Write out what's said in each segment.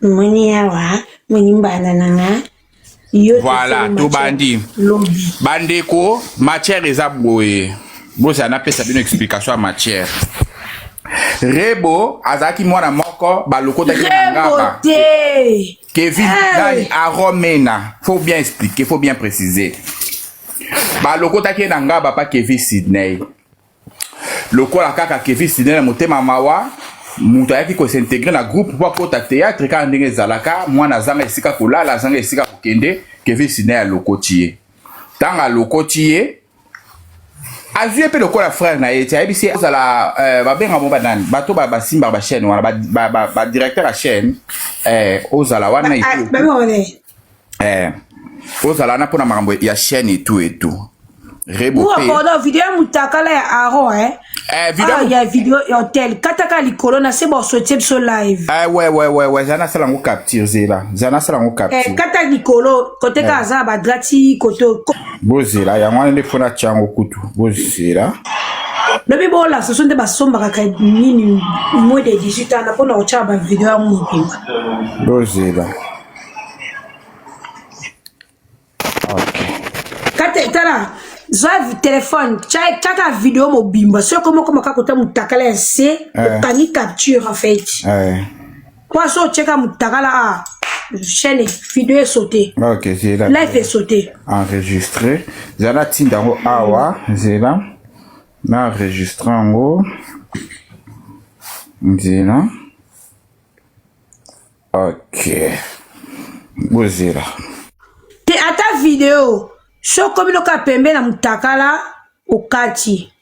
Moni awa moni mbanda na nga yo. Voilà, tobandi. Lobi. Bandeko, matière eza boye. Bozala napesa bino explication ya matière. Rebo azalaki mwana moko balokotaki na Rebo ngaba. te. Kevin Hey! nani Aromena, faut bien expliquer, faut bien préciser. Balokotaki ye na ngaba pa Kevin Sydney. Lokola kaka Kevin Sydney na motema mawa, moto ayaki kos'intégrer na groupe mpo akota théâtre, kaka ndenge ezalaka, mwana azanga esika kolala, azanga esika kokende, Kevin Sydney alokoti ye. Ntango alokoti ye, azwi ye mpe lokola frère na ye ti ayebisi ye ozala babenga mo banani, bato basimbaka bachaîne wana, badirecteur ya chaîne, ozala wana etu. Babone. Ozala wana mpona makambo ya chaîne etu etu. Rebo Buka mpe pardon, video ya mutakala ya Aaron, eh. Video. Ah, ya video ya hotel kataka likolo na se basotie biso live. Ouais, zala nasala yango capture, zela, zala nasala yango capture. Kata likolo kote kaka aza na badrati kote. Bozela, yango wana nde fona tia yango kutu, bozela. Lobi bolakisa so nde basombaka ka nini moins de 18 ans na mpona kotyaka bavideo yango mobimba. Bozela, ok. Kate tala, zwa telefone, tiaka video mobimba. Soki okomi okoma kaka kota mutakala ya se, okangi capture en fait. Po so otieka mutakala a chaîne, video esaute. Ok, zela. Live esaute. Enregistré, zala natinda yango awa, zela na enregistre yango, nzela. Ok, bozela. Te, ata video so okomi loka pembe na mutakala, okati.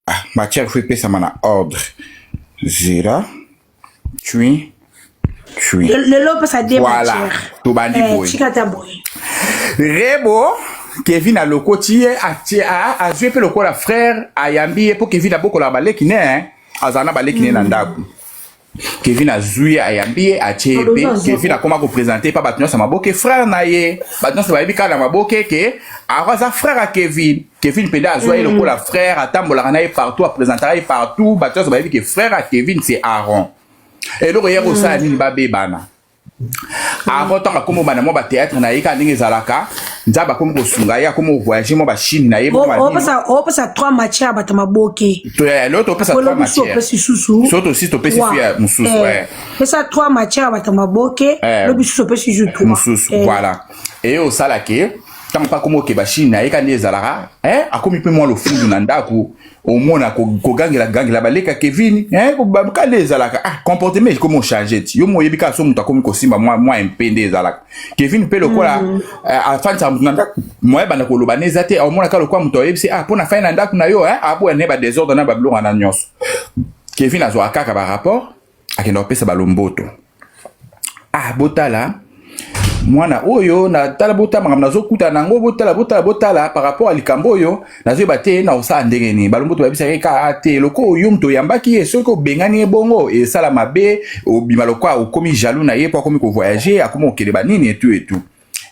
Ah, matière faut epesama na ordre, zela, tui tui. Lelo opesa de Voilà. matière. Tobandi boye. Tika ata boye. Rebo, Kevin alokoti ye, atie azwi mpe lokola frère, ayambi ye mpo Kevin abokolaka baleki ne, azala na baleki ne na ndako. Kevin azwi ye, ayambi ye, atie ye mpe. Kevin akoma koprésenter mpa bato nyonso ya maboke frère na ye. Bato nyonso bayebi kaka na maboke ke aro aza frère ya Kevin. Kevin mpenza azwa ye lokola frère, atambolaka na ye partout, aprésentaka ye partout. Bato nyonso bayebi ke frère ya Kevin, c'est Aaron. Eloko ye kosala nini, babebana. Aaron, ntango akomi obanda mwa bathéâtre na ye, kaka ndenge ezalaka, Nzambe akomi kosunga ye, akomi kovoyage mwa bachine na ye, mwa banini. Opesa trois matière bato maboke. Lelo topesa trois biso. matière. Opesi susu. So tosi topesi su ya mosusu. Pesa trois matière bato maboke. Lobi susu opesi su trois. Mosusu. Voilà, eye osala ke ntango mpe akomi okeba chine na ye, ka nde ezalaka, akomi mpe mwa lofundu na ndako, omona kogangela gangela baleka Kevin, ka nde ezalaka. Ah, comportement ekomi ochange ti yo mo oyebi kaka so moto akomi kosimba mwa mpe nde ezalaka. Kevin mpe lokola afandisaka moto na ndako, moye banda koloba ne eza te, omona kaka lokola moto ayebisi, ah, mpo na fai na ndako na yo, aboya ne badésordre na babiloko wana nyonso. Kevin azwaka kaka barapport, akenda kopesa balomboto: ah, botala mwana oyo, natala, botala makambo nazokutana nango, botala, botala, botala par rapport ya likambo oyo nazoyeba te na kosala ndenge nini. Balomboto bayebisaki kaka te eloko oyo moto oyambaki ye, soki obengani ye bongo esala mabe, obima lokola okomi jaloux na ye mpo akomi kovoyage, akomi kokende banini etu etu.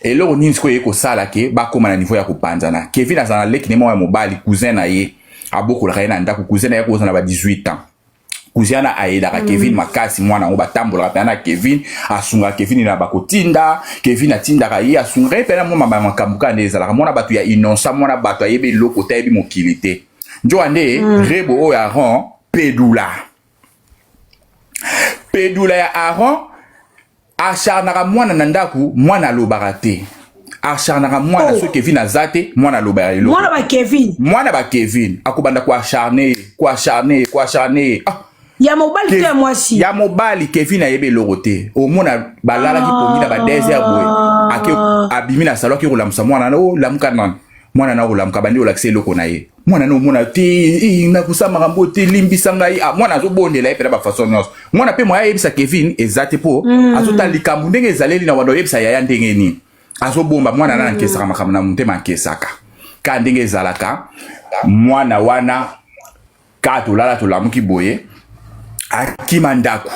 Eloko nini sikoyo eye kosala ke bakóma na niveau ya kopanzana? Kevin azala na leki ne moko ya mobali, cousin na ye, abokolaka ye na ndako. Cousin na ye kozala na ba 18 ans. Cousin wana ayelaka Kevin makasi. Mwana yango batambolaka mpenza na Kevin, asungaka Kevin na bakotinda, Kevin atindaka ye, asungaka ye mpenza mwa makambo kaka nde ezalaka. Mwana bato ya innocent, mwana bato ayebi eloko te, ayebi mokili te. Nzoka nde Rebo oyo Aron, pedula pedula ya Aron, acharnaka mwana na ndako. Mwana alobaka te, acharnaka mwana. Oh. Soki Kevin aza te, mwana alobaka eloko. Mwana ba Kevin. Mwana ba Kevin akobanda koacharne ye, koacharne ye, koacharne ye, ah. Ya mobali to ya mwasi? Ya mobali. Kevin ayebi eloko te. Omona balalaki pongi na ba 2 heures boye, ake abimi na salon, ake kolamusa mwana na: o lamuka nani. Mwana na kolamuka, bandi olakisa eloko na ye. Mwana na omona te, nakosala makambo te, limbisa ngai. Ah, mwana azobondela ye mpena bafaçon nyonso. Mwana mpe moya ayebisa Kevin eza te, mpo azotala likambo ndenge ezaleli na wanda, oyebisa yaya ndenge nini. Azobomba mwana na ankesaka makambo na motema, ankesaka ka ndenge ezalaka. Mwana wana kaka tolala, tolamuki boye, akima ndako.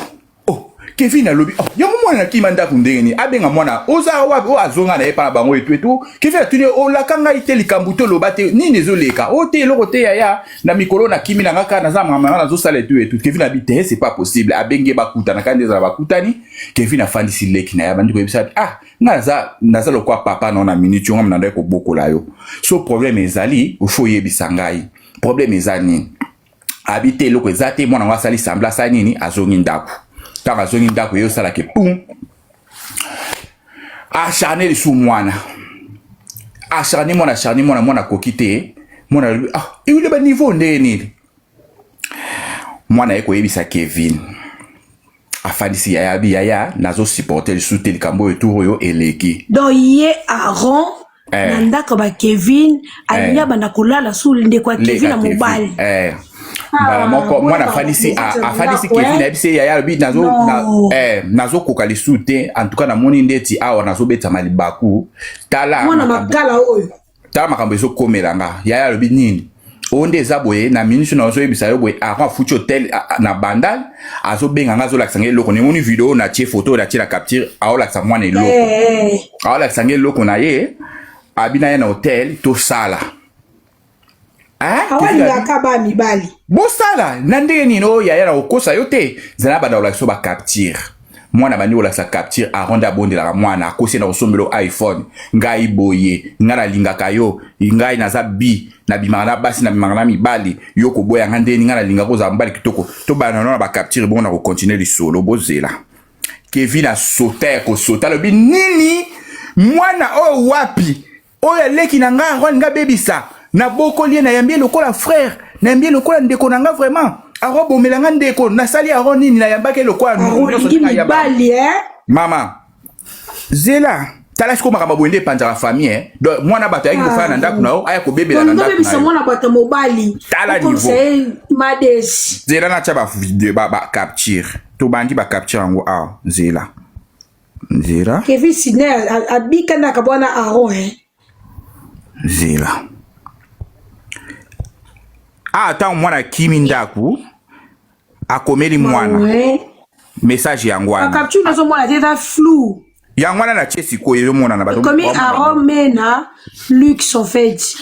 Oh, Kevin alobi, oh, yango mwana nakima ndako ndenge nini? Abenga mwana, oza wapi? Oyo azonga na ye mpa na bango etu etu. Kevin atuni, olaka ngai te likambo te, oloba te, nini ezoleka? O te, eloko te yaya, na mikolo nakimi na nga kaka naza mama nga nazosala etu etu. Kevin abi te, c'est pas possible. Abengi ye bakutana, kaka nde ezala bakutani. Kevin afandisi leki na ye, abandi koyebisa, ah, nga naza naza lokwa papa na na minute yo, nga nandaki kobokola yo. So problème ezali, faut oyebisa ngai. Problème eza nini? Abi te, eloko eza te. Mwana ngo asali semblant, asali nini, azongi ndako. Ntango azongi ndako, ye osalaka pum, acharne lisusu mwana, acharne mwana, acharne mwana. Mwana akoki te. Mwana alobi, ah, ewile baniveau ndenge nini? Mwana ye koyebisa Kevin, afandisi yaya, abi, yaya, nazosupporte lisusu te likambo oyo, tour oyo eleki. Donc ye Aaron na ndako ba Kevin alingi abanda kolala su ndeko ya Kevin na mobali. Eh. Mbala moko mwana afandisi, afandisi Kevin, ayebisi ye, yaya, alobi, nazokoka lisusu te. En tout cas namoni ndeti awa nazobetama libaku. Tala mwana makala oyo. Tala makambo ezokomela nga. Yaya alobi, nini oyo nde eza boye? Na minute na ozoyebisa yo boye, Aron afuti hotel na Bandal, azobenga nga, azolakisa nga eloko. Nemoni video, natie photo, natie na capture, aolakisa mwana eloko, aolakisa nga eloko na ye, abi na ye na hotel tosala. Awalingaka ba mibali. Bosala na ndenge nini? Oyo yaya, na kokosa yo te, zala banda kolakisa bacapture. Mwana bandi kolakisa capture. Aron nde abondelaka mwana, akosi na kosombela iPhone. Ngai boye, ngai nalingaka yo, ngai naza bi, nabimaka na basi, nabimaka na mibali, yo koboya nga ndeni? Ngai nalingaka kozala mobali kitoko. Tobanda nano na bacapture, bongo na kocontinue lisolo. Bozela. Kevin asota ya kosota, alobi, nini? Mwana oyo wapi? Oyo aleki na ngai, Aron alingi abebisa. Nabokoli ye, nayambi ye lokola frère, nayambi ye lokola ndeko na nga. Vraiment, Aron bomela nga ndeko. Nasali Aron nini? Nayambaki ye lokola nyonso. Mibali, eh? Mama, zela, tala sikoyo makambo boye nde epanzaka famille, eh? Donc mwana bato ayaki kofanda na ndako na yo, aya kobebela na ndako na yo. Mwana bato mobali. Tala niveau. Mades. Zela, natya bavideo, bacapture. Tobandi bacapture yango awa. Zela, nzela. Kevin Sidney abika ndaka bwana Aron, eh? Nzela. Ah, ntango mwana akimi ndako, akomeli mwana message yango wana. Capture nazomona te, eza flou. Yango wana natie sikoyo, ezomonana bato. Ekomi Aron Mena Luxe en fait.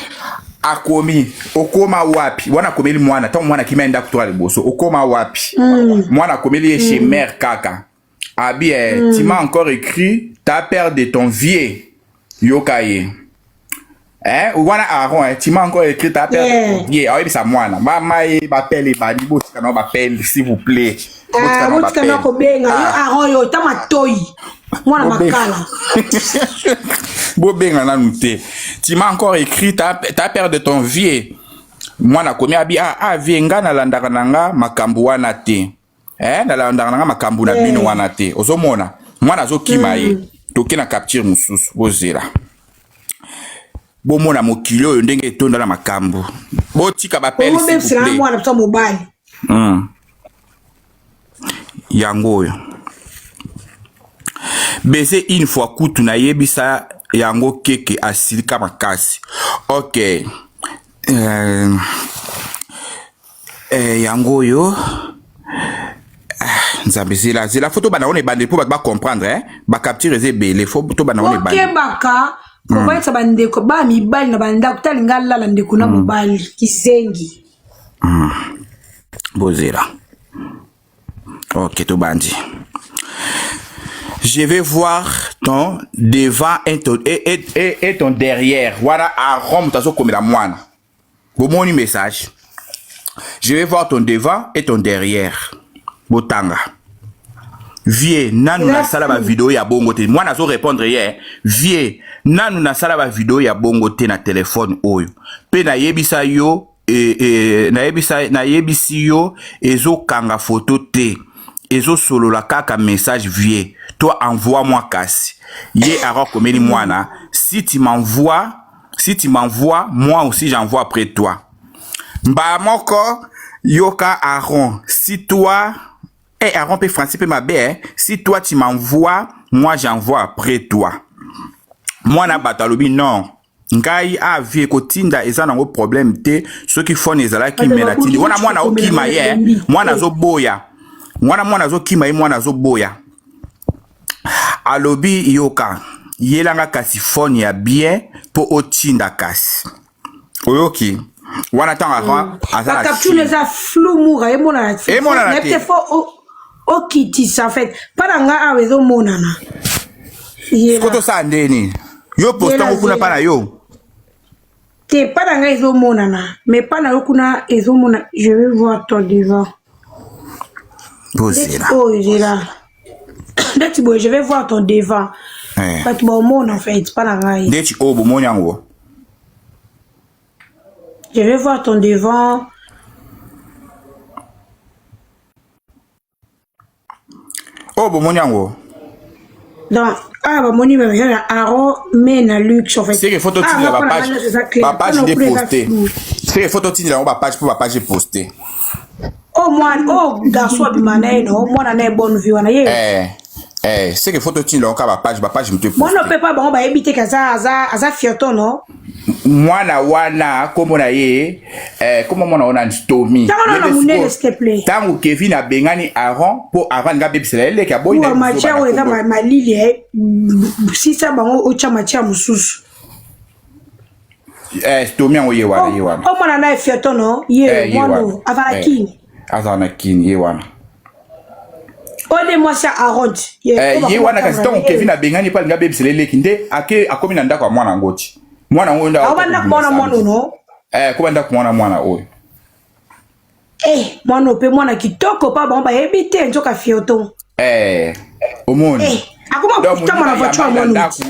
Akomi, okoma wapi? Wana akomeli mwana ntango mwana akimi ndako toka liboso, okoma wapi? Mwana akomeli ye chez mère kaka, abi, eh, tu m'as encore écrit, t'as peur de ton vieux. Yoka ye, eh, wana Aaron, eh, tu m'as encore écrit, t'as peur de ton vieux. Aoyebisa mwana, mama ye, bapele ebandi. Botika na bapele, s'il vous plaît. Botika na kobenga yo Aaron, yo ta matoi, mwana makala. Bobenga nanu te. Tu m'as encore écrit, t'as peur de ton vieux. Mwana akomi, abi, ah, ah vieux, nga nalandaka na nga makambo wana te, eh, nalandaka na nga makambo na bino wana te. Ozomona mwana azokima ye. Toke na capture mosusu, bozela, bomona mokili oyo ndenge etonda na makambo. Botika bapele. Obebisela mwana biso mobali. Yango oyo bese une fois kutu nayebisa yango keke, asilika makasi. Ok, yango oyo, ah, Nzambe, zela, zela, faut tobanda wana ebandeli mpo bato bacomprendre, eh? Bacapture eza ebele, faut tobanda wana ebandeli. Okebaka kovalisa bandeko ba mibali na bandako. Talinga alala ndeko na mobali, kizengi. Bozela. Ok, tobandi. Je vais voir ton devant et ton derrière. Wana Aaron moto azokomela mwana. Bomoni message, je vais voir ton devant et ton derrière. Botanga. Vieux, nanu nasala bavideo ya bongo te. Mwana azorépondre ye, vieux, nanu nasala bavideo ya bongo te na telefone oyo, mpe nayebisa yo, nayebisa, nayebisi yo, ezokanga foto te, ezosolola kaka message. Vieux, toi envoie moi kasi. Ye Aaron akomeli mwana, si tu m'envoies, si tu m'envoies, moi aussi j'envoie après toi. Mbala moko yoka Aaron, si toi, eh, Aaron mpe français mpe mabe, eh? Si toi tu m'envoies, moi j'envoie après toi. Mwana bato alobi, non, ngai avi ekotinda, eza nango problème te soki phone ezalaki me natindi. Wana mwana okima ye, mwana azoboya, wana mwana azokima ye, mwana azoboya. Alobi yoka, yelanga kasi phone ya bien po otinda kasi. Oyoki? Wana ntango avant aza na Ba capture Chine. eza flou mura emonana te. Emonana te. Nayebi te faut okitisa en fait. Mpa na nga awa ezomonana. Sikoyo tosala nde nini? Yo poste yango kuna mpa na yo. Te mpa na nga ezomonana mais mpa na yo kuna ezomona. Je vais voir ton devant. Bozela. Oyo zela. Ndeti boye je vais voir ton devant. Eh. Bato baomona en fait mpa na ngai. Ndeti oyo bomoni yango. Je vais voir ton devant. Oyo bomoni yango. Donc, ah, bamoni ba ya Aaron mais na luxe en fait. C'est que photo ah, tindela ba page. Ba page nde poster. poste. C'est que photo tindela ba page pour ba page poster. Oh moi, oh garçon abima na ye no, mwana na ye bonne vie wana ye. Eh. Eh, c'est que photo tindela ka ba page mutu poster. Mwana pe pa bango bayebi te kaza aza aza fierton no. Mwana wana kombo na ye eh, kombo mwana wana Stomy. Tango na Yebe munene sikoyo, s'il te plaît. Tango Kevin abengani Aaron po Aaron alingi abebisela ye leki aboyi na Oyo ye matière buzoba oyo na eza kombo. malili eh, sisa bango otya matière mosusu. Eh, Stomy yango ye wana ye wana. Oh mwana na ye fierton no, ye Eh, ye mwana wana. oyo azala Eh, kini. Azala na kini ye wana. Oyo nde mwasi ya Aaron. Ye, Eh, oyo ye bakoma wana kasi kotanga ntango na ye. Kevin abengani mpo alingi abebisela ye leki nde ake akomi na ndako ya mwana yango ti mwana yango nde Awa ndako mwana mwana ono. Eh, koba ndako mwana mwana oyo. Eh, mwana oyo mpe mwana kitoko pa bango bayebi te nzoka fioto. Eh, omoni. Eh, akoma Donc, kotamba na moninga voiture ya ayamba ye na mwana ndako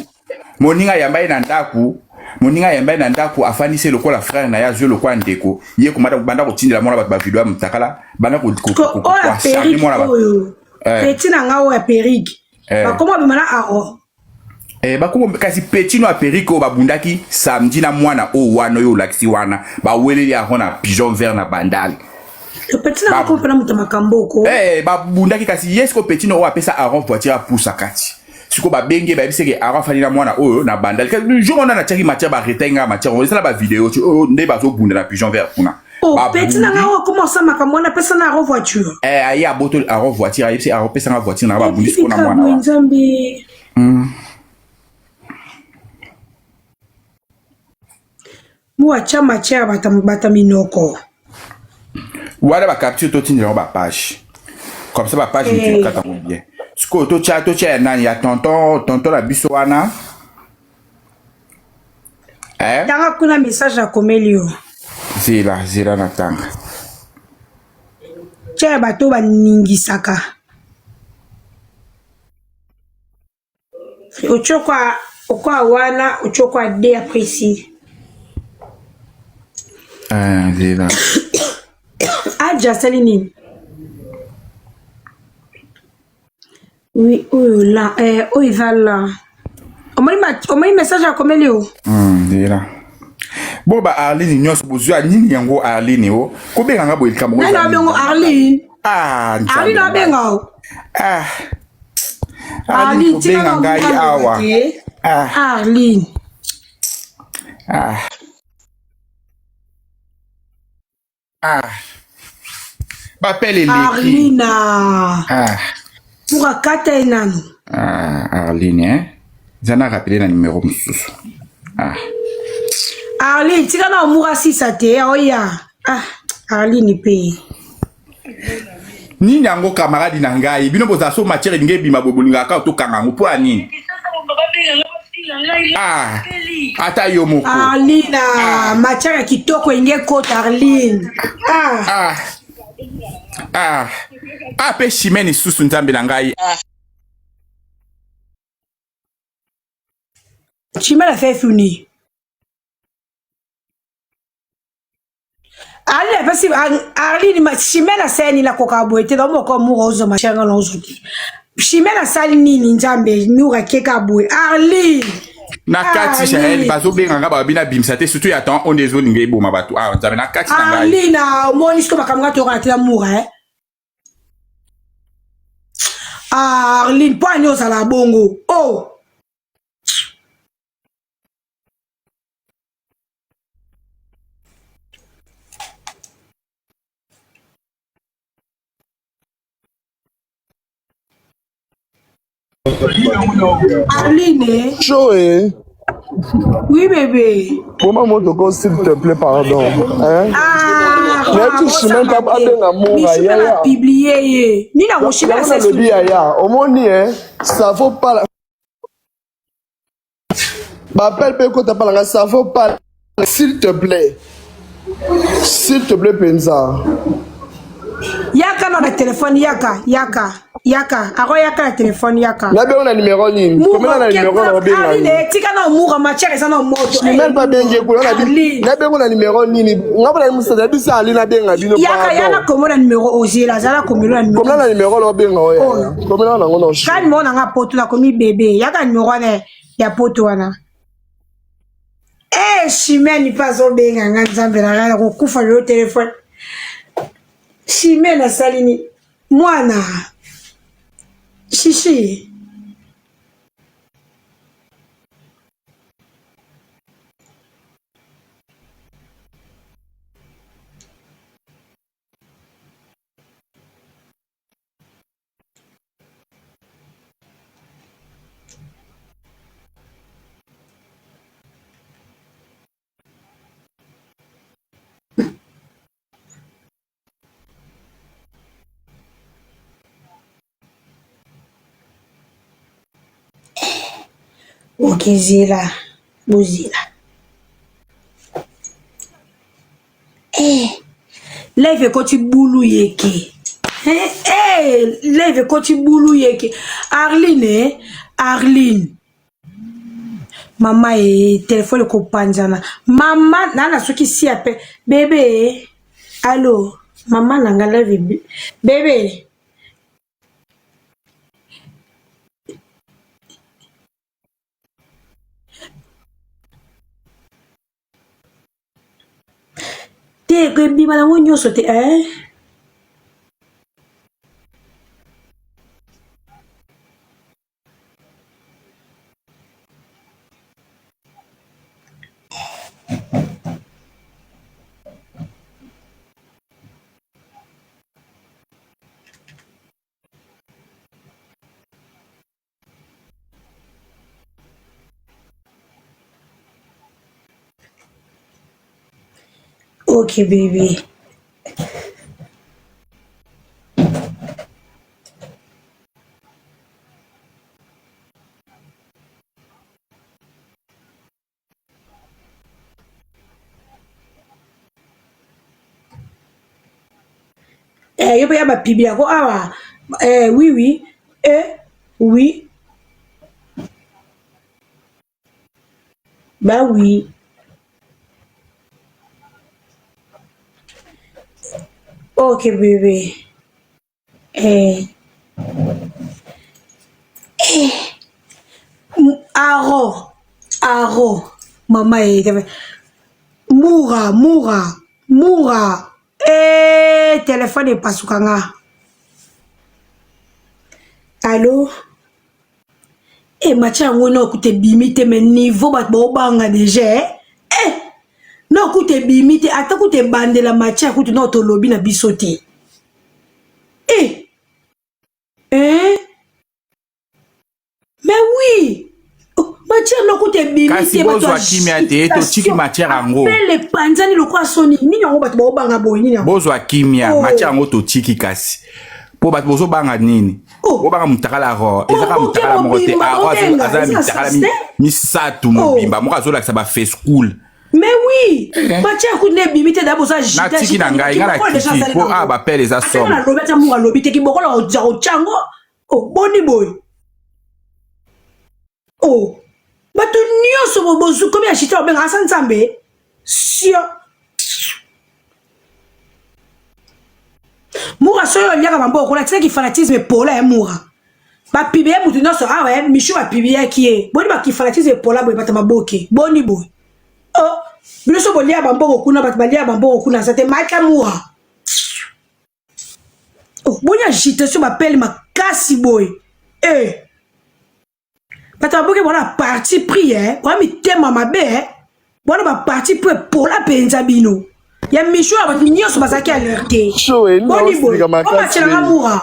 moninga ayamba ye na ndako moninga ayamba ye na ndako afandisi ye lokola frère na ye azwi ye lokola ndeko ye komata banda kotindela mwana bato bavideo ya motakala banda oyo ya koacharne perike mwana bato oyo Eh. peti na nga oyo ya perike Eh. bakoma bima na aro Eh, bakoma kasi petit no ya perike oyo babundaki samedi na mwana oyo wana oyo olakisi wana baweleli yango na pigeon vert na bandal peti na nga komi mpena moto ya makambo oko Eh, babundaki kasi ye siko petit no oyo apesa Aaron voiture apusa kati siko babengi ye bayebisi ke Aaron afandi na mwana oyo na bandal Kasi jour wana natiaki matière baretai nga matière oyo esala bavideo ti oyo nde bazobunda na pigeon vert kuna oh peti na babundi nga oyo akoma osala makambo wana apesa na aro voiture eh, aye abotoli Aaron voiture ayebisi Aaron pesa nga voiture na nga babundi siko na ebika mwana boye wana nzambe mo atya matière bata, bata minoko wana bacapture totindela yango bapage comme ça bapage moto Eh. ekata yango bien sikoyo totya totya ya nani ya tonton tonton na biso wana eh? tanga kuna message akomeli yo zela zela na tanga tya ya bato oyo baningisaka otyokwa okwa wana otyokwa de apresi Eh, zela aja asali nini oui oyo la eh, oyo eza la omoni omoni message akomeli yo Zela bo ba Arline nyonso bozwa nini yango Arline o kobenga nga boye likambo nani abengo Arline ah nzambe Arline abenga o ah Arline Arline tika kobenga na ngai mwana awa te ah Arline ah ah bapele eleki Arline ah. ah pour akata ye nanu ah Arline hein eza na rappele na numero mosusu ah Arline tika na omura sisa te oya ah Arline mpe nini yango camarade na ngai bino bozala so matière elingi ebima boye bolingaka kaka tokanga yango mpo ya nini ah ata yo moko Arline ah. matière ya kitoko elingi ekota Arline ah ah ah ah mpe chimene lisusu nzambe na ngai ah. Chimene afai funi Arline apesi Arline ma Chimene asali nini akoka boye te donc moko mura ozwa matière nga na ozwa te Chimene asali nini nzambe mura akeka boye Arline na kati jael Arline bazobenga nga balobi nabimisa te surtout ya temps oyo nde ezolinga eboma bato ah nzambe na kati na ngai Arline omoni siko makambo nga toyoka te na mura eh Arline mpo ani ozala bongo oh Arline. Joe. Oui, bébé. Comment mon s'il te plaît, pardon. Hein? Ah, Mais tu même pas abenga mura yaya. Publier ye. Ni na moshi na sa lobi yaya. Omoni hein, ça vaut pas la Ba appel pe kota pa nga ça vaut pas s'il te plaît. S'il te plaît penza. Yaka na téléphone yaka yaka yaka ako yaka na téléphone yaka. Na bengo na numéro nini? Komela na numéro na obenga. Arine tika na mura matière eza na moto. Je même pas bengi kuna na bi. Na bengo na numéro nini? Nga bana musa na bisa ali na benga bino Yaka yana komona numéro ozela zala komela numéro. Komela na numéro na obenga oya. Komela na ngono. Ka numéro na nga poto na komi bébé. Yaka numéro na ya poto wana. Eh, Chimène mpe azobenga nga nzambe na ngai nakokufa lelo telefone. Chimène asali nini? Mwana Shishi. Okezela bozela eh live ekoti bulu yeke eh, eh, live ekoti bulu yeke arline eh? arline mama e telefone ekopanzana mama nana soki si ape bebe alo mama na nga live bebe te ekobima nango nyonso te eh? Ok baby. Eh, yo mpe ya bapibi yako awa eh, oui oui eh, oui ba oui ok bébé eh. Eh. Aro aro mama ye mura mura mura eh, telefone epasuka nga alo e match yango na okuta ebimi te mais niveau bato baobanga deja eh? eh na okuta ebimi te ata kuta ebandela match ya kutu na tolobi na biso te eh eh mais oui oh, matière lokuta ebimi kasi bozwa kimia te totiki matière yango pele epanzani lokola soni nini yango bato baobanga boye nini yango bozwa kimia oh. matière yango totiki kasi mpo bato bozobanga nini oh. bobanga mutakala ro ezaka mutakala moko te aro aza na mitakala misato mobimba moko azolakisa bafe school mais oui eh. matière kutu nde ebimi te dabo oza natiki na ngai ngai nakiti mpo a bapele eza somo nalobi ata mungu alobi te kibokola otyango oboni boye o oh. bato nyonso bokomi agite babenga asa nzambe sio mura soki oliaka bamboko kuna tika kifanatisme epola ya mura bapibe ye motu nyonso awa eh, mishu bapibiyaki ye boni bakifanatisme epola boye bato maboke boni boye o oh, bino so bolia bamboko kuna bato balia bamboko kuna aza te maika mura oh, boni agitation bapele makasi boye eh. bato baboki bona parti pris eh? wana mitema mabe eh? bona baparti pris epola mpenza bino ya misho ya bato nyonso bazalaki alerte boni boye omatyelanga mura.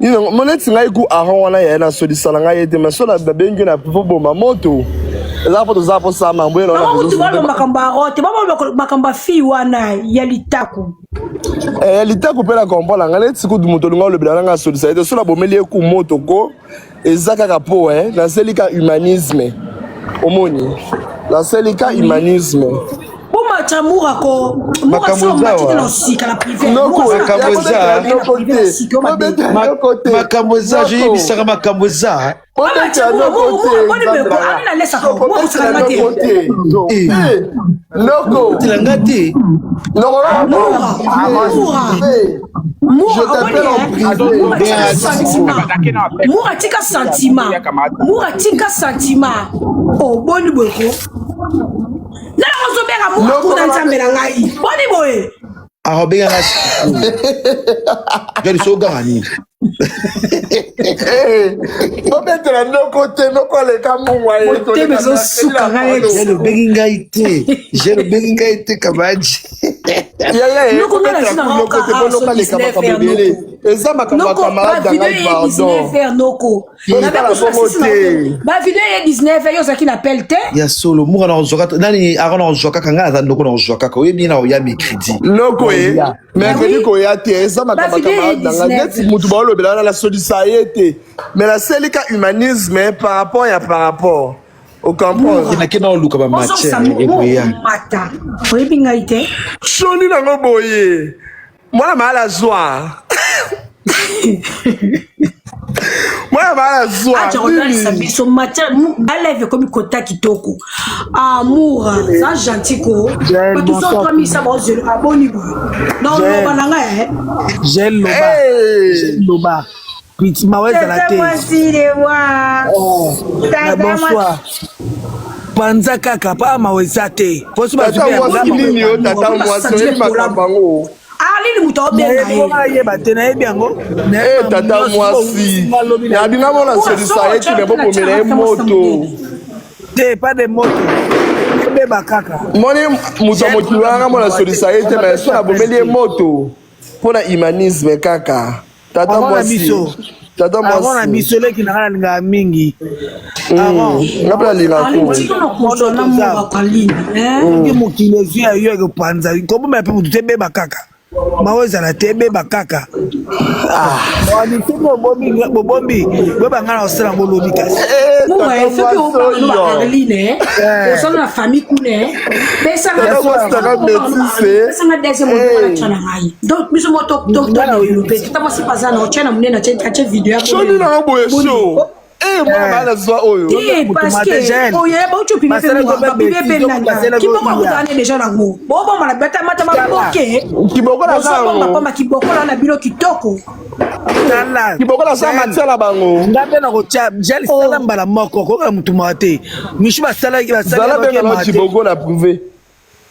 Nini yango mo neti ngai ku aron wana yaya nasolisa na ngai ye te mais so nabengi yo na po boma moto eza po toza posala mambo ye bango kutu baloba makambo ya rote baloba makambo ya fille wana ya litaku eh, ya litaku mpe na comprendre ngai neti kutu moto olinga olobela na ngai asolisa ye te so nabomeli ye ku moto ko eza kaka po eh, naseli ka humanisme omoni naseli ka humanisme bomatya mura ko mura so omati te na osika na privé makambo eza makambo eza joyebisaka makambo eza noko nga te mura tika sentiment mura tika sentiment oboni boye ko nana ozobenga mura kuna nzambe na ngai boni boye akobenga nga jali so oganga nini bobetela noko te noko aleka mungwa ye motema ezosuka ngai jali obengi ngai te jali obengi ngai te kabaji noko ngai nazina noko te po noko aleka makambo ebele eza makambo ya camarade na ngai pardon noko bavideo ye 19 yo ozalaki na appel te ya solo muka na kozwa kaka nani aka na kozwa kaka ngai naza ndoko na kozwa kaka oyebi na oya mercredi noko ye mercredi koya te eza makambo ya camarade na ngai neti motu baolobela wana nasolisa ye te mais naseli ka humanisme par rapport ya par rapport ocomprendre nake na oluka bamatière ekoya mata oyebi ngai te soni nango boye mwana maala zwa mwana maala zwa aja kotalisa biso matière baleve ekomi kota kitoko amour za gentil ko bato so 3000 baozelo aboni boye na oloba na ngai gel loba gel loba piti mawa ezala te bonsoir panza kaka pa mawa eza te poso tata mwasi nini yo tata mwasi oyebi makambo yango alini moto aobenga ye ayeba te nayebi yango Eh, tata mwasi nabinga mona solisa ye tine bobomela ye moto te pas de moto ebeba kaka moni moto ya mokili wana nga mona solisa ye te mais so nabomeli ye moto mpo na humanisme kaka tata mwasi tata mwasi na biso leki na nga nalingaka mingi nga mpe nalingaka soki mokili ezwi ya yo ekopanza kobomela mpe motu te ebeba kaka mawa ezala te ebeba kaka soki bobombi boyeba ngai na kosala yango lobi kasi soki obaarline osala na famille kuna pesanga deuxième moto wana tya na ngai donc biso mo todeveloppe tata mwasi paza na otya na monene atye video soni nango boye so mwana bana zwa oyo te parce que oyo bauti opime mpe mpe nani kiboko akutana ne déjà nango bobomana batamata maboke kiboko nazobomba pamba kiboko na bino kitoko kiboko nasala matia na bango nga mpe nakotya gel sala mbala moko kokaka motu maka te misu basalaki zala benga kiboko na privé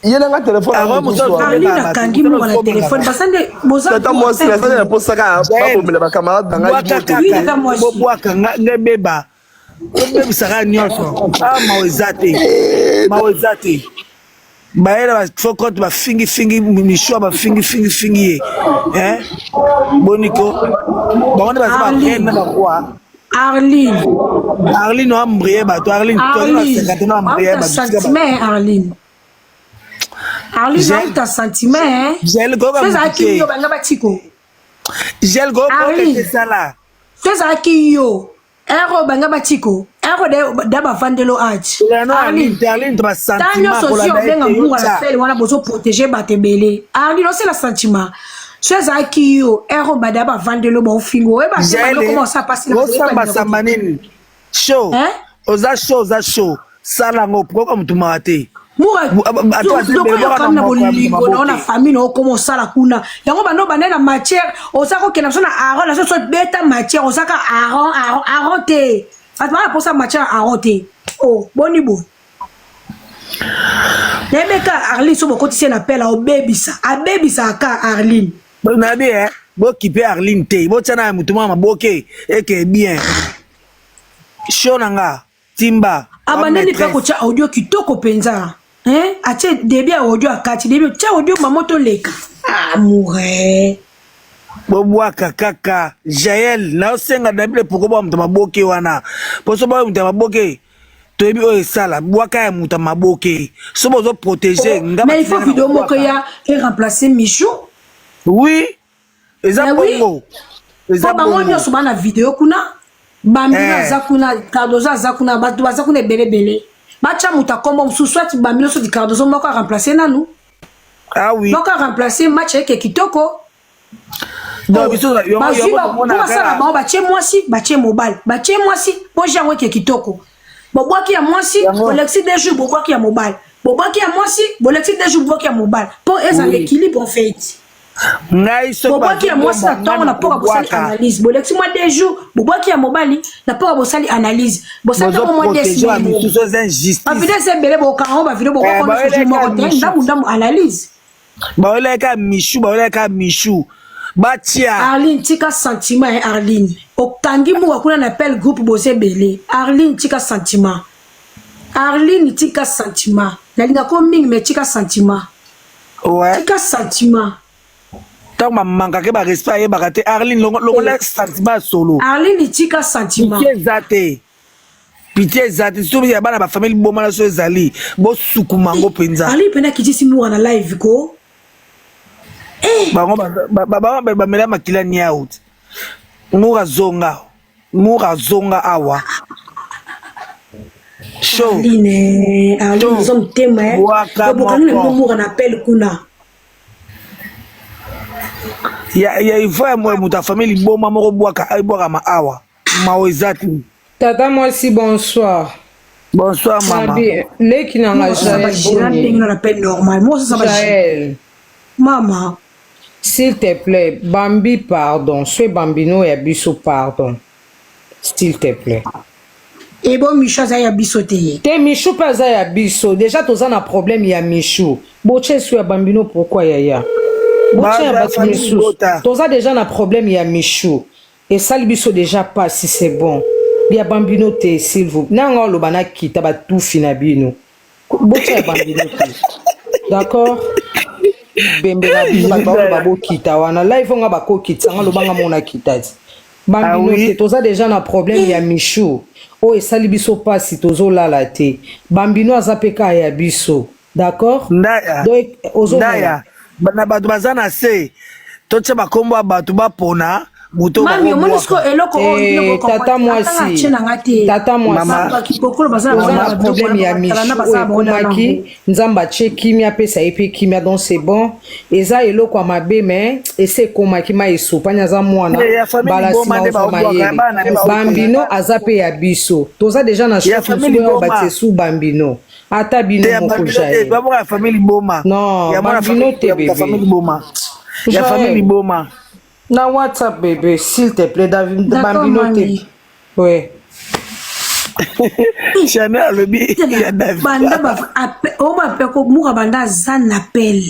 ye nanga telefone akangi mongo na telefone basande tata mwasi nasali na posaka babomela bacamarade na ngai bobwaka nga ebeba tobebisaka nyonso a mawa eza te mawa eza te bayela ba faux compte bafingifingi mishwa bafingifingifingi ye boniko bango nde baza bareine na baroi Arline. Arline oambrie bato Arline Arline sentiment Arline Arline auta sentiment gel ezalaki yo banga batiko gel kokesala so ezalaki yo ero banga batiko ero da bavandelo ati ta nyonso si obenga mbunga na fele wana bozoprotege bato ebele Arline osela sentiment so ezalaki yo ero bada bavandelo baofingo oyebakoma osala pasi osambasamba nini show oza show oza show sala yango koyoka motu mawa te muraokoyokami na bolingo nao na famille nao okoma osala kuna yango bando obandai na matière oza kokenda biso na aron na so beta matière ozaka aron aron aron te bato baa na mposa matière aron te o boni boye nayebi ka arline so bokotisi ye na pele obebisa abebisaka ka arline nayebi e bokipe arline te botya na ya motu mwa maboke eke bien show na nga timba abandani mpe kotya audio kitoko mpenza atie debi ya audio akati debi tya audio mama toleka amoure. Bobwaka kaka Jael, naosenga na bile poko bwa moto maboke wana. Poso bwa moto maboke toyebi oyo esala bwaka ya moto maboke so bozo protéger oh, nga mais il faut vidéo moko ya e remplacer Michou. Oui, eza bongo. Eza bango nyonso bana vidéo kuna Bambino eh. aza kuna Cardozo aza kuna bato baza kuna ebele ebele batya moto akombo mosusu soit Bambino soit Cardozo moko a remplacer nanu. Ah oui. Moko a remplacer match eke kitoko. Donc biso bazwi basala bango batie mwasi batie mobali batie mwasi mpo ji yango eke kitoko bobwaki ya mwasi bolekisi deux jours bobwaki ya mobali bobwaki ya mwasi bolekisi deux jours bobwaki ya mobali mpo ezala équilibre en fait ngai soki bobwaki ya mwasi na ntongo na mpoka bosali analyse bolekisi mwa deux jours bobwaki ya mobali na mpoka bosali analyse bosali ntango mwa deux semaines bavideo eza ebele bokanga ngo bavideo bobwaka nyonso jour moko te ndambu ndambu analyse Baoleka Michou, baoleka Michou. Batia. Arline tika sentiment eh Arline. Okangi muka kuna na appel groupe boza ebele. Arline tika sentiment. Arline tika sentiment. Nalinga ko mingi mais tika sentiment. Ouais. Tika sentiment. Tango ba mankake ba respect ayebaka te Arline longola eh. sentiment solo. Arline tika sentiment. Pitie eza te. Pitie eza te. Surtout ya bana ba famille liboma na so ezali. Bosukuma ngo penza. Arline pena kitisi muka na live ko. Eh. Bango ba ba ba mela makila niaout. Mura zonga. Mura zonga awa. Show. Arline, Arline oza motema eh. Bokani na bino mura na appel kuna. Ya ya il faut ya moto ya famille liboma moko bwaka ebwakama awa. Mawa eza te. Tata mwasi bonsoir. Bonsoir mama. Leki na nga Jaël boni. Na appel normal. Moi ça va. Jaël. Mama. S'il te plaît, Bambi pardon, sois Bambino ya biso pardon. S'il te plaît. Ebo Michou aza ya biso te. Te Michou pe aza ya biso. Déjà toza na problème ya Michou. Botie su ya Bambino pourquoi yaya? Botie ya bato misusu. Toza déjà na problème ya Michou. Esali biso dejà pasi c'est bon. Ya Bambino te s'il vous. Nanga oloba na kita ba tufi na bino. Botia ya Bambino te. D'accord? Bembe na bino bato baoloba bokita wana. Live nga bakokitisa nga loba nga mona kita ti. Bambino Ah oui. te toza dejà na problème ya Michou. Oyo esali biso pasi tozolala te. Bambino aza pe kaka ya biso. D'accord? Ndaya, Donc ozomona. ndaya, na bato baza na se totia bakombo ya bato bapona moto Mami omoni siko eloko oyo bino Eh, bocomprendre tata te. Ata nga mwasi atie na nga te. tata mwasi Mama. Bato ya kibokolo baza na toza baza na na babiloko problème wana ya batalana michu baza oyo na bango na ekomaki yango. nzambe atie kimia apesa ye mpe kimia donc c'est bon eza eloko ya mabe mais esi ekomaki mai esopani aza mwana Eh, ya famille mbala liboma nsima nde ozwa baobwaka, ya mayele bana nde baobwaka. bambino aza mpe ya biso toza deja na Ya choc famille mosusu oyo liboma. batie su bambino ata te bino ya moko bambino te jael babwaka ya famille liboma non ya mwana bambino famille te ya bebe famille liboma ya famille jael liboma na whatsapp bebe s'il te plaît David D'accord bambino te mami. ouais Chanel alobi ya David Banda ba ape oyo ba pe ko muka banda aza na appel.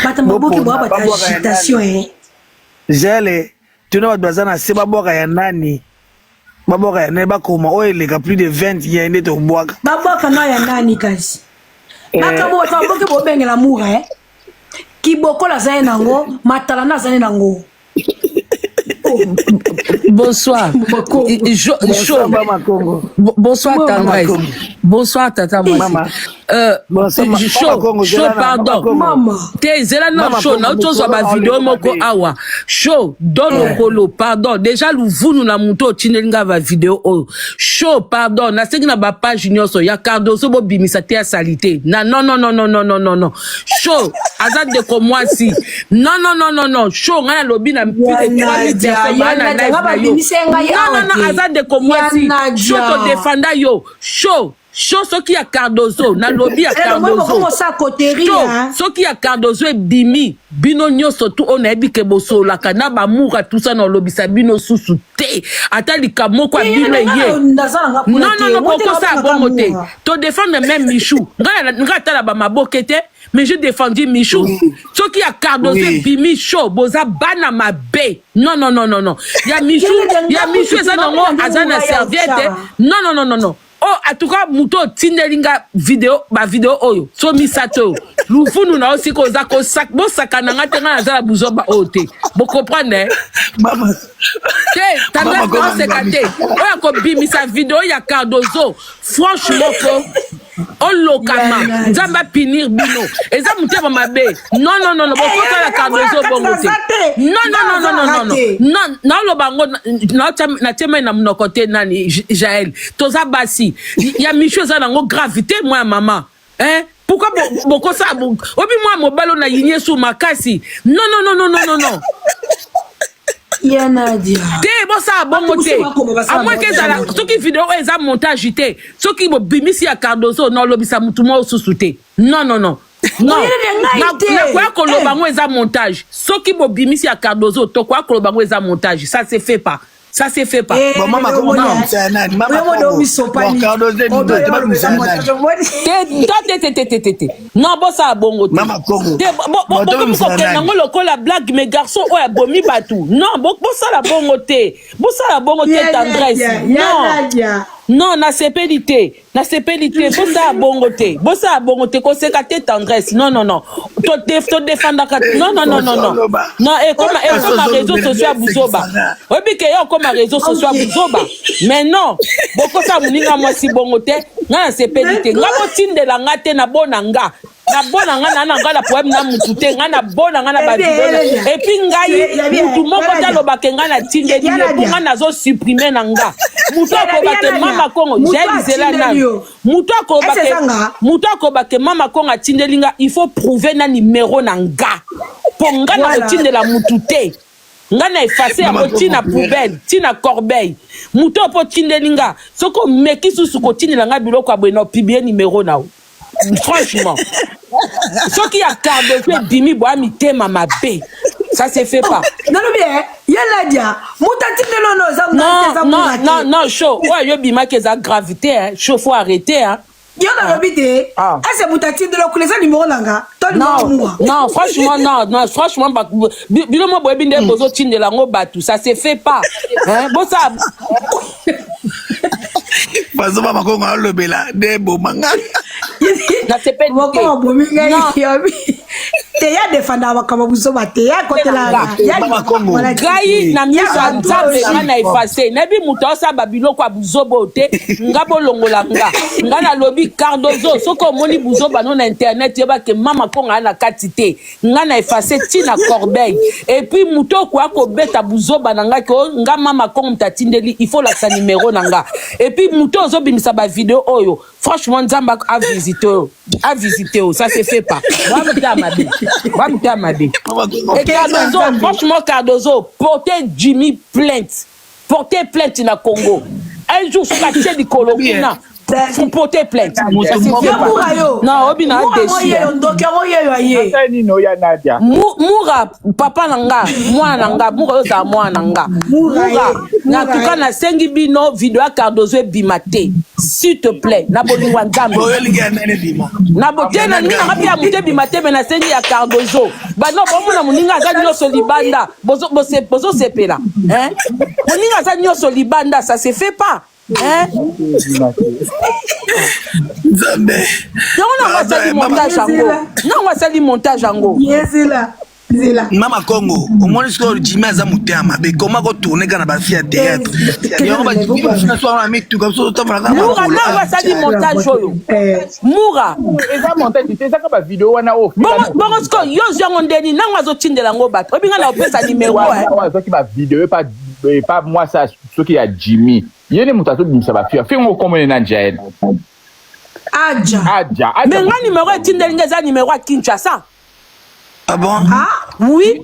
Bato maboki bopona boa bato babwaka ya agitation nani eh. jele tuna bato baza na se babwaka ya nani babwaka ya nani bakoma oyo eleka plus de 20 ya nde tobwaka Babwaka na ya nani kasi. eh, Makambo bato maboki bobengela mura eh. Kibokola aza ye nango, matalana aza ye nango. Bonsoir. Makongo. Bonsoir Chaud. mama Congo Bonsoir mama tendresse. Congo Bonsoir tata mwasi. mama Euh, bonsoir mama chaud, Congo chaud zela na mama pardon. Congo Mama. Te zela non mama chaud Congo na tozwa mokolo ba video aoleka moko mabe awa. Chaud don eh. lokolo pardon. Déjà luvunu na muto otindeli nga ba video oyo. Chaud pardon nasengi na ba page nyonso ya Cardozo bobimisa te ya salite. Na non non non non non non non non. Chaud aza ndeko mwasi. Non non non non non. Chaud nga nalobi na plus Ya de 3000 Nadia, personnes ya baa na Nadia, live nga na yo. babimisi ngai Non awa non non te. aza ndeko Ya mwasi. Chaud Nadia. todefanda yo. Chaud chaud soki ya Cardozo nalobi ya Eh, lomoni Cardozo. bokomosa coterie Chaud hein. soki ya Cardozo ebimi bino nyonso tu oyo nayebi ke bosololaka na bamoura tusa na olobisa bino susu te ata likambo moko ya Eh, bino nga eye naza na nga kuna non te. non non Moi te bokosala nabengaka bongo te mura. todefendre même Michou ngai ngai atala bamaboke te mais j'ai défendu Michou oui soki ya Cardozo oui ebimi chaud boza bana mabe non non non non non ya Ya Michou Nadia, ya nga Michou kutu eza nango nabenga nde aza na mura ya serviette otya. non non non non non oh en tout cas moto otindeli nga video ba video oyo so misato oyo Luvunu na yo sika oza kosak bosakana nga te, nga naza na buzoba oyo te. Bo comprendre eh? Mama. Te, tendresse Mama Kongo oseka te. Oyo akobimisa video ya Cardozo, franchement ko olokama nzambe apinir bino eza motema mabe non non non bokosala cardozo bongo te non non non non non non non naoloba yango natie mai na monoko te nani jael toza basi ya michu eza nango grave te mwa ya mama eh pourquoi bokosala obi mwa mobali oyo na yini esu makasi non non non non non non Ya Nadia. Te bosala bongo te. A moins que ezala soki video oyo eza montage te. Soki bobimisi ya Cardozo na olobisa mutu moko susu te. Non non non. Non. Nakoya koloba eh. yango eza montage. Soki bobimisi ya Cardozo tokoya koloba yango eza montage. Ça se fait pas. Ça se fait pas. Eh, Bon, mama kongo babimisa ya nani? Mama kongo. Bon, Cardozo te babimisa ya nani? Te te te te te te. Non bosala bongo te. Mama Kongo. Te bokomi kokende yango lokola blague mais garçon oyo abomi bato. Non bosala bongo te. Bosala bongo te tendresse. Non. Non nasepeli te. Nasepeli te. Bosala bongo te. Bosala bongo te koseka te tendresse. Non non non. To defendaka. Non non non non non. Non ekoma ekoma réseaux sociaux ya buzoba. Oyebi ke yo okoma réseaux sociaux ya buzoba. Mais non. Bokosala moninga mwasi bongo te. Nga nasepeli te. Nga botindela nga te na bona nga. Na bona nga na na nga na problème na mutu te. Nga na bona nga na ba video. Et puis ngai mutu moko te alobake nga na tindeli ye po nga nazo supprimer na nga. Mutu akobake mama Kongo, jael zela nanu. Mutu akobake mutu akobake mama Kongo atindeli nga, il faut prouver na numero na nga. Po nga na kotindela mutu te. Nga na effacer yango ti na poubelle, ti na corbeille. Moto oyo po otindeli nga, soki omeki susu kotindela nga biloko ya boye na publier numero na yo. Franchement. Soki ya Cardozo ebimi boya mitema mabe. Ça se fait pas. Nalobi eh, ye Nadia, moto atindeli yo no eza ngai te, eza Non, Mura non, non, te. non, chaud. Oyo yo ebimaki eza gravité, hein. Chaud, faut arrêter, hein. Yo nalobi te, Ah. ese moto atindeli yo kuna eza numero na nga to numero Non, Mura. non, franchement, non, non, franchement, bino mo boyebi nde bozotindela yango bato, ça se fait pas. Hein? Bosa Bazoba makongo alobela nde eboma nga. Nasepeli te. Moko abomi ngai Non. yobi. Te ya defanda makambo buzoba te ya kotela Nga. ya Mama Kongo. Ngai na miso ya Nzambe nga na efface nayebi moto aosala babiloko ya buzoba oyo te nga bolongola nga nga nalobi Cardozo soki omoni buzoba no na internet yeba ke mama konga aya na kati te nga na efface ti na corbeille et puis moto okoya kobeta buzoba na nga ke oh, nga mama kongo moto atindeli il faut olakisa numero na nga et puis moto ozobimisa ba video oyo franchement nzambe a visite oyo a visite oyo ça se fait pas bamutema mabe bamutema mabe. Et Cardozo, franchement Cardozo, portez Jimmy plainte, portez plainte na Congo. Un jour soki atie likolo kuna, faut porter plainte. Ça se fait Yo pas. Mura yo. Non, obi na Mura déçu. ngo yeyo ndoki yango yeyo aye. Asali nini oya Nadia? Mura papa na nga, mwana na nga, Mura oyo ozala mwana na nga. Mura Mura, ye, na Mura tout cas ye. nasengi bino video ya Cardozo ebima te. S'il te plaît, na bolingo ya Nzambe. Oyo olingi ya nani ebima? Na bote na ninga nga mpe ya moto ebima te me nasengi ya Cardozo. Bano bomona moninga aza nyonso libanda, bozo bose- bozosepela. Hein? Moninga aza nyonso libanda, ça se fait pas. Hein? Nzambe. Yango nango asali montage yango. Nango asali montage yango. Yezela. Zela. Mama Kongo, omoni sikoyo Jimmy aza motema mabe, comment ko tourner kaka na ba fille ya théâtre. Yango ba Jimmy biso na soir na mituka biso totambola kaka Mura makolo. nango asali montage oyo. Mura. Eza montage te, eza kaka ba video wana oyo. Bongo bongo sikoyo yo ozwi yango ndeni nango azotindela yango bato. Oyebi nga na opesa numero eh. Oyo azwaki ba video pa pa mwasi soki ya Jimmy. Ye nde moto azobimisa ba fille. Fille ngo kombo ne nani Jael? Aja. Aja. Aja. Mais nga numero etindeli nga eza numero ya Kinshasa. Ah bon? Ah oui,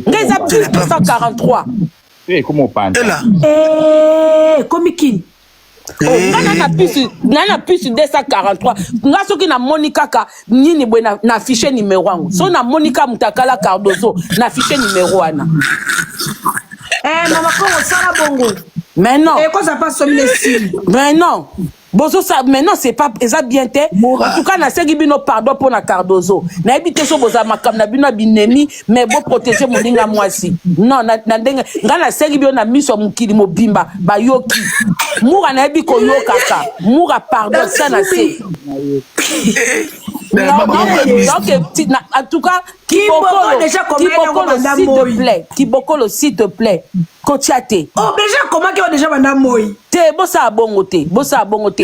nga eza plus 243. Eh, comment opanza? Ela. Eh, komi kini. Oh, nga na na puce na na puce 243 nga soki namoni kaka nini boye na, na affiche numero yango soki namoni kaka moto akala Cardozo na affiche numero wana. Eh, mama Kongo sala bongo. Mais non. Eh, koza pas somi le signe. Mais non. Bozo sa mais non c'est pas eza bien te. En tout cas nasengi bino pardon pour na Cardozo. Nayebi te so boza makambo na bino ya binemi mais bo protéger moninga mwasi. Non na, na ndenge nga nasengi bino na miso ya mokili mobimba bayoki. Mura nayebi koyokaka. Mura pardon tia na se. En tout cas, Kibokolo, déjà Kibokolo, s'il te plaît, Kibokolo, s'il te plaît, kotia te. Oh, déjà comment que déjà banda moi. Te bosala bongo te, bosala bongo te.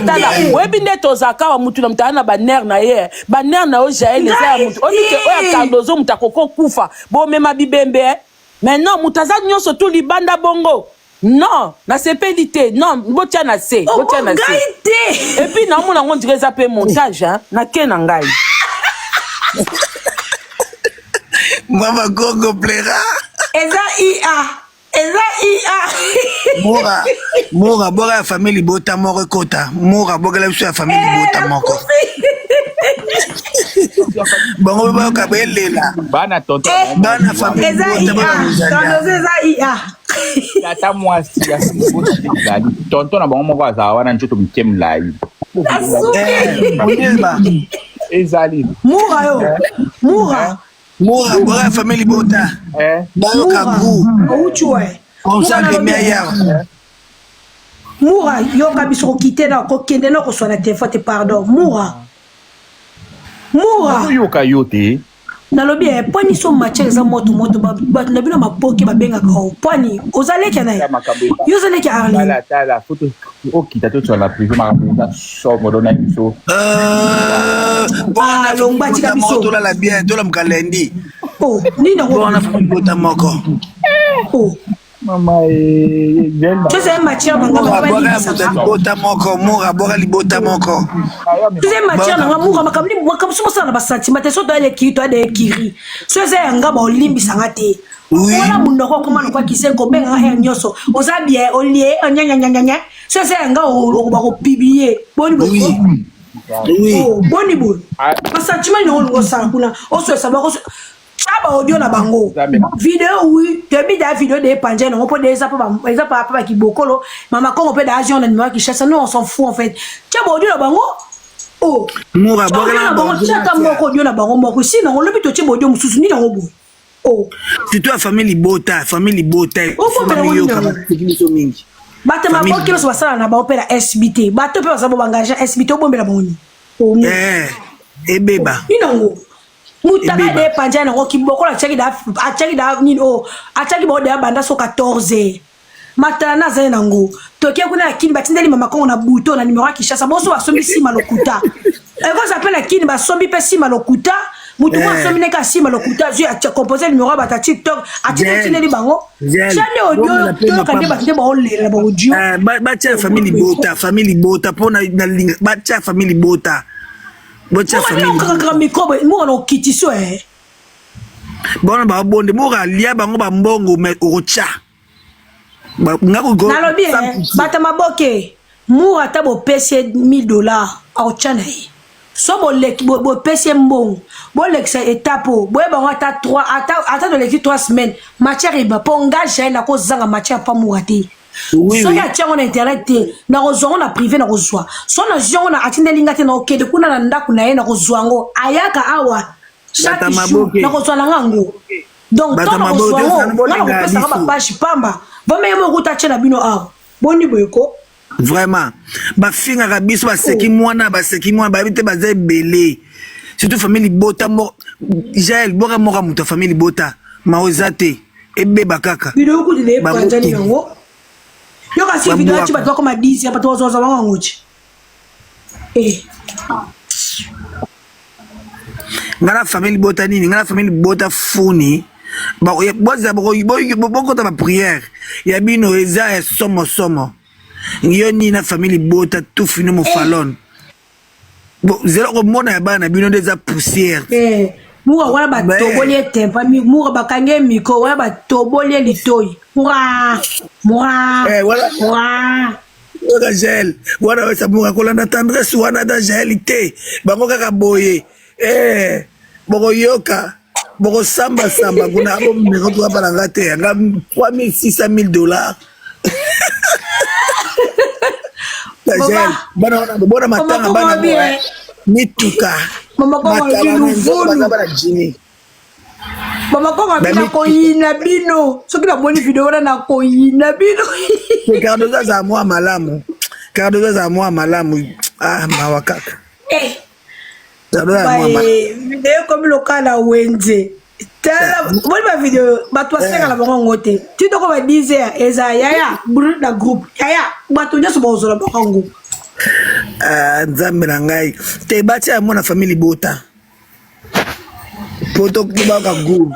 Tala, oyebi nde tozalaka wa mutu na mutu aza na ba nerf na ye, ba nerf na yo Jael eza ya mutu. Oyebi ke oyo ya Cardozo mutu akoki kokufa, bomema bibembe eh. Mais non, mutu aza nyonso tu libanda bongo. Non, nasepeli te. Non, botia na se, botia na se. te. Et puis naomona yango ndire eza pe montage hein. Nake na ngai. Mama Congo plaira. Eza IA. Eza IA. Mora, Mora, bora ya famille libota moko ekota. Mora, bokela biso ya famille libota moko. Bango pe bayoka belela. Bana tonton. Eh, Bana famille Eza libota IA. bana Rosalia. Cardozo eza IA. Tata mwasi ya ezali tonton na bango moko azala wana nzoto mike molai. Oyeba. Ezali. Mura yo. Mura. Mora, bora ya famille libota. Eh. Bayoka Mura. goût. Outi we. Comme ça, Mura nalobi. remia yawa. Mura yoka biso kokite na kokende na koswana telefone te pardon. Mura. Mura. Oyoka yo te. Nalobi eh, pwani so matière eza moto moto bato na bino maboke babengaka o pwani oza leki na ye yo oza leki ya Arline. Tala tala foto okita to na privé makambo eza somo do na biso. Ah, longwa tika biso. Tolala bien, tolamuka lundi. Oh, nini yango? Bona famille libota moko. Oh. Mama eh Tozali matière na nga Mora bwaka ya moto ya libota moko, Mora bwaka libota moko. Tozali matière na nga mura makambo nini makambo soki osala na basentiment te soki toyali ekiri toyali ekiri so eza ya nga baolimbisa nga te wana monoko okoma lokwa kisen kobenga nga heure nyonso oza bien olie nyanyanyanyanya so eza ya nga bakopiblie boni boye Oh, boni boye basentiment nini olingo osala kuna oswesa bako tya ba audio na bango video oui toyebi da video de epanja nango mpo de eza mpo eza pa pa kibokolo mama kongo mpe da avion na numéro ya Kinshasa nous on s'en fout en fait tya ba audio na bango oh Mura tya audio bwakela na bango tya ata moko audio na bango moko si nango lobi totie ba audio mosusu nini yango boye oh Surtout ya famille libota, famille libota. Obombela ngo nini Yoka yango? baseki biso mingi. bato Famille maboki nyonso basala na bango mpe na SB te bato mpe baza bo bangage SB te obombela bango nini Oh, Eh, ebeba. nini yango mutaka Ebeba. de epanza nango kibokolo atiaki da atiaki da nini o atiaki bango deya banda so 14 matala na azali nango toke kuna na kini batindeli mama kongo na buto na numero ya kinshasa boso basombi nsima lokuta ekoza mpe na kini basombi mpe nsima lokuta motu moko Eh. asombi neka nsima lokuta azwi compose numero ya bato ya tiktok atindeli bango Zel. tia nde audio Bomela pe toyoka nde mapamba. bato nde baolela na baaudio Eh, batia famille libota, famille libota mpo na nalinga batia famille libota. Batia famille libota. okakaka microbe moko na okitiso e Bona ba bonde moko alia bango ba mbongo mais okotya. Ba nga ko nalobi eh, bato ya maboke mur ata bopesi ye 1000 dollars aotya na ye so boleki bopesi ye mbongo bolekisa etape oyo boyeba yango ata 3 ata, ata toleki 3 semaines matière eba mpo nga jael nakozanga matière mpa mura te Oui, soki oui. atia yango na internet te nakozwa yango na privé nakozwa so nazwi yango na atindeli nga te nakokende kuna na ndako na ye nakozwa yango ayaka awa chaque Bato ya jour maboke. nakozwa na nga yango donc Bato ntango ya nakozwa maboke, yango nga bolinga nakopesaka biso. bapage pamba vome ye moko kuta atie na bino awa boni boye ko Vraiment. Bafingaka biso baseki mwana baseki mwana bayebi te baza ebele. Surtout famille libota moko Jael boka moko ya moto ya famille libota mawa eza te ebeba kaka. video kutu na epanzani Baboki. yango yoka si video Babwaka. ati bato bakoma 10 ya bato bazwaza bango yango ti Eh, nga na famille libota nini nga na famille libota funi boza bokota ba prière ya bino eza ya somo somo yo nini na famille libota tufino mofalone Bo, zela komona ya bana na bino nde eza poussière eh, mura wana batoboli ye tempa mura bakangi ye micro wana batoboli ye litoi mura mura Eh, wala- mura Oyo Jael wana wesa mura kolanda tendresse wana da Jael te bango kaka boye eh bokoyoka bokosambasamba kuna bomeka toka na nga te nga 3600 000 dollars Jael bana wana bona matanga bana Mama ngo, mituka Mama Kongo matala alobi na nzoto luvunu. baza bana jini mama kongo abi Ba nakoyina bino soki namoni video wana nakoyina bino Cardozo azala mwa malamu Cardozo azala mwa malamu ah mawa kaka Eh. Video ekomi lokola na wenze. Tala boni ba video bato basengaka na bango yango te. Ti toko ba 10 heures eza yaya brut na groupe. Yaya bato nyonso bakozala bango yango. Ah, nzambe na ngai te batia yango na famille libota po tobaka groupe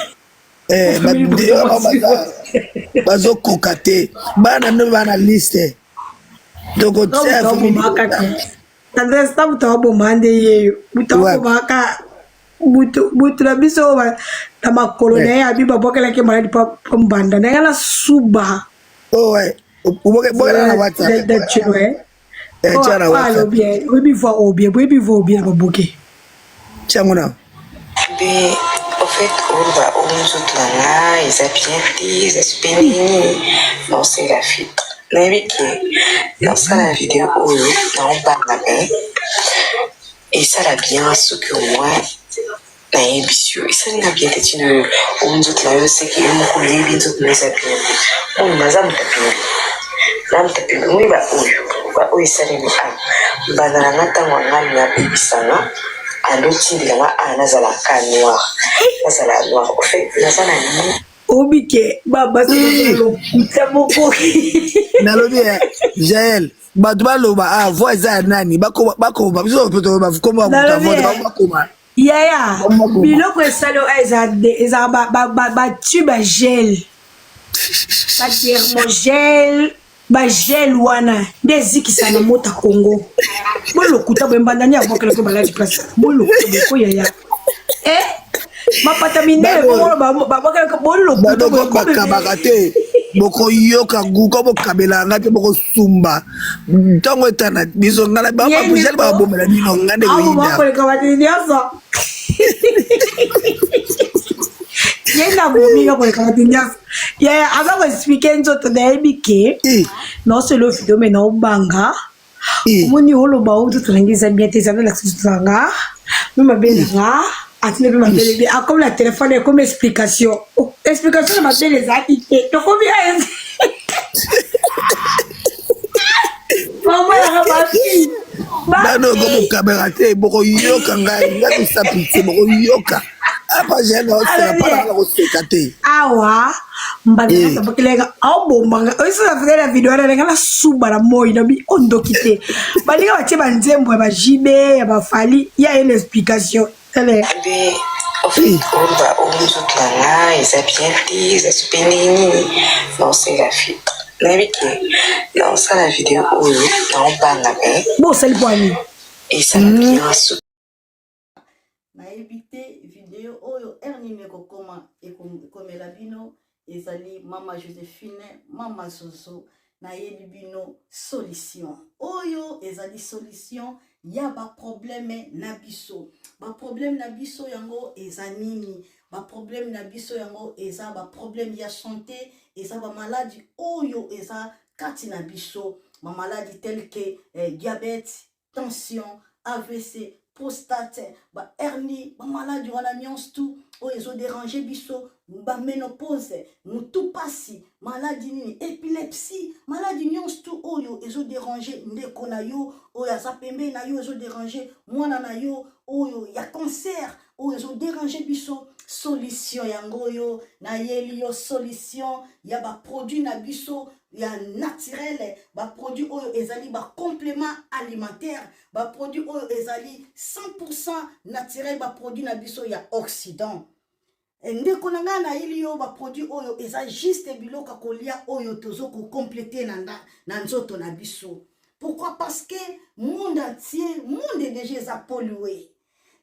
eh, bazokoka te bana nde bana liste tokotia famille libota Andres ta moto aboma nde yeyo moto abomaka butu butu na biso oyo na makolo na ye abi babwakelaki maladi mpo mbanda na ye na suba oh, bokela na whatsapp alobi oyebi voi obie boyebi voi obie na baboke tiango na Be au fait oloba oyo nzoto na nga eza bien te eza sope nini naosala filtre nayebi ke nasala video oyo naobanga me esala bien soki au moins nayebisi yo esali nga bien te ntina oyo oyo nzoto na yo seke yo moko oyebi nzoto na yo eza bien te oyo naza moto ya pembe na moto ya pembe omoni baoyo baoyo esalemi awa mbanda na nga ntango ya nga abebisa nga Ando tindela nga ah nazala ka noir nazala noir au fait naza na ni obike babasi lokuta moko nalobi eh, jael bato baloba ah voi eza ya nani bakoma biso kombo ya moto avote eh. bakoma yaya biloko esali oyo eza batube ya gel badermogel Ba gel wana nde ezikisa na mota Congo. Bolokuta boye mbanda ni abwakela ko baladi place. Bolokuta boye ko yaya. Eh mapata minene bongo babwakela ko bolokuta boye ko bakabaka te bokoyoka guka bokabela nga te bokosumba ntango etana biso nga na bapujali babomela bino nga nde koyinda koleka bato nyonso ye nde abomi nga koleka bato nyonso yaya aza koexplike nzoto nayebi ke eh. naosela video me naobanga eh. omoni oloba o nzoto na ngai eza bien te eza nalakisa nzoto na nga me mabe na nga atindi mpe mabele be akomi na telefone ekomi explication oh, explication na mabele ezalaki te tokomi mama yaka bafille bano okomokabela te bokoyoka ngai ngai kosa pitie bokoyoka apa jael naoseka mpana kaka koseka te awa mbandaabakeleka aobombanga oyosoafika na video wana lenga nasuba na moi nabi ondoki te balinga batie banzembo ya bajibe ya bafali ya ye na explication tele Be au fait oloba oyo nzoto na nga eza bien te eza sope ndenge nini naosala filtre nayebi ke naosala video oyo naobanga me bosali mpo ani esala bien soki Nayebi te video oyo heure nini ekokoma ekomela bino ezali mama Josephine mama Zozo nayeli bino solution oyo ezali solution ya ba problème na biso ba problème na biso yango eza nini ba problème na biso yango eza ba problème ya santé eza ba maladi oyo eza kati na biso ba maladi tel que eh, diabète tension avc prostate ba hernie ba maladi wana nyonso tu oyo ezo déranger biso ba ménopause mutu pasi maladi nini epilepsie maladi nyonso tu oyo ezo déranger ndeko na yo oyo aza pembeni na yo ezo déranger mwana na yo oyo ya cancer oyo ezo déranger biso solution yango oyo nayeli yo solution ya baproduit na biso ya naturel baproduit oyo ezali bacomplément alimentaire baproduit oyo ezali 100 naturel baproduit na biso ya occident eh, ndeko na ngai nayeli yo baproduit oyo eza juste biloko ya kolia oyo tozo kocomplete na, na nzoto na biso pourquoi parce que monde entier monde deja eza pollue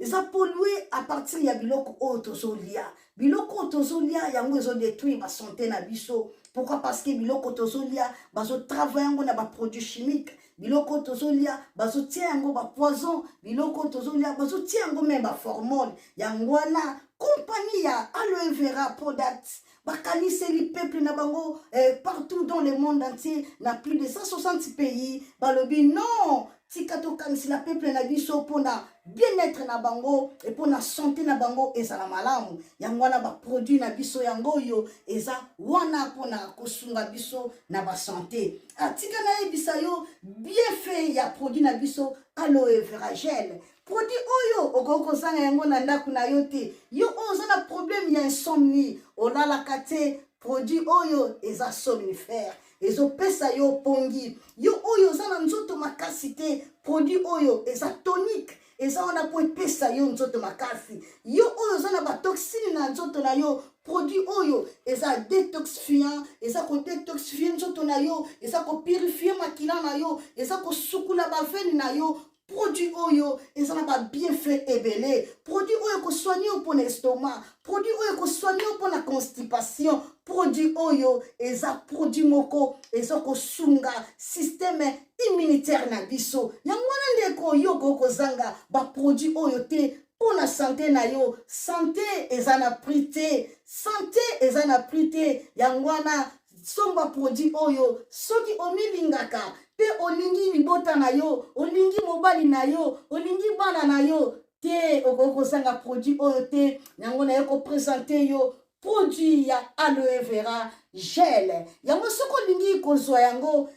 eza pollue à partir ya biloko oyo tozolia biloko oyo tozolia yango ezodetruire basante na biso pourquoi parce que biloko tozolia bazotravaille yango na baproduit chimique biloko oyo tozolia bazotia yango bapoison biloko oyo tozolia bazotia yango meme baformole yango wana kompani ya aloe vera product bakaniseli peuple na bango eh, partout dans le monde entier na plus de 160 pays balobi non. Tika tokanisela peuple na biso mpona bien-être na bango e mpona sante na bango ezala malamu. Yango wana baproduit na biso yango oyo eza wana mpona kosunga biso na basante. Ah, tika nayebisa yo bienfait ya produit na biso aloe vera gel. Produit oyo okoki kozanga yango na ndako na yo te. Yo oyo oza na problème ya insomnie, olalaka te, produit oyo eza somnifère, ezopesa yo pongi. Yo oyo oza na nzoto makasi te, produit oyo eza tonique, eza wana mpo epesa yo nzoto makasi. Yo oyo oza na batoxine na nzoto na yo, produit oyo eza detoxifiant, eza kodetoxifie nzoto na yo, eza kopurifie makila na yo, eza kosukula bavene na yo. Produit oyo eza na ba bienfait ebele. Produit oyo ekosoigne yo mpona estomac, produit oyo ekosoigne yo mpona constipation. Produit oyo eza produit moko eza kosunga système immunitaire na biso. Yango wana ndeko, yo okoki kozanga ba produit oyo te mpona sante na yo. Sante eza na prix te, sante eza na prix te. Yango wana somba produit oyo soki omilingaka mpe olingi libota na yo, olingi mobali na yo, olingi bana na yo te, okoki kozanga produit oyo te. Yango naye kopresente yo produit ya aloe vera gel. Yango soki olingi kozwa yango,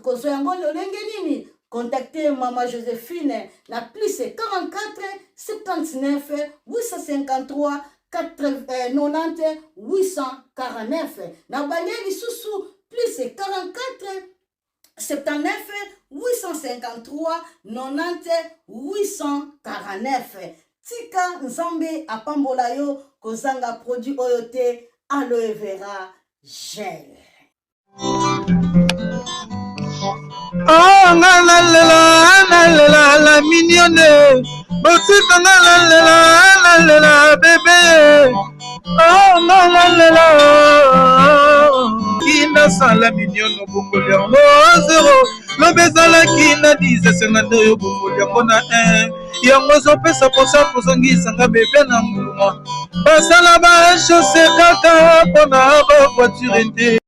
kozwa yango lolenge nini? Contacte Mama Josephine na plus 44 79 853 90 849. Na bande lisusu plus 44 79 853 90 849. Tika Nzambe apambola yo, kozanga produit oyo te, aloe vera gel. Oh, nga nalela nalela la mignonne, botika nga nalela nalela bebe. Oh, nga nalela kinasala mignonne, obongoli yango zero, lobi ezalaki na 10 esenga nde oyo obongoli yango na 1, yango ezopesa mposa kozongisa nga bebe na nguluma. Basala ba chausse kaka mpona ba voiture te.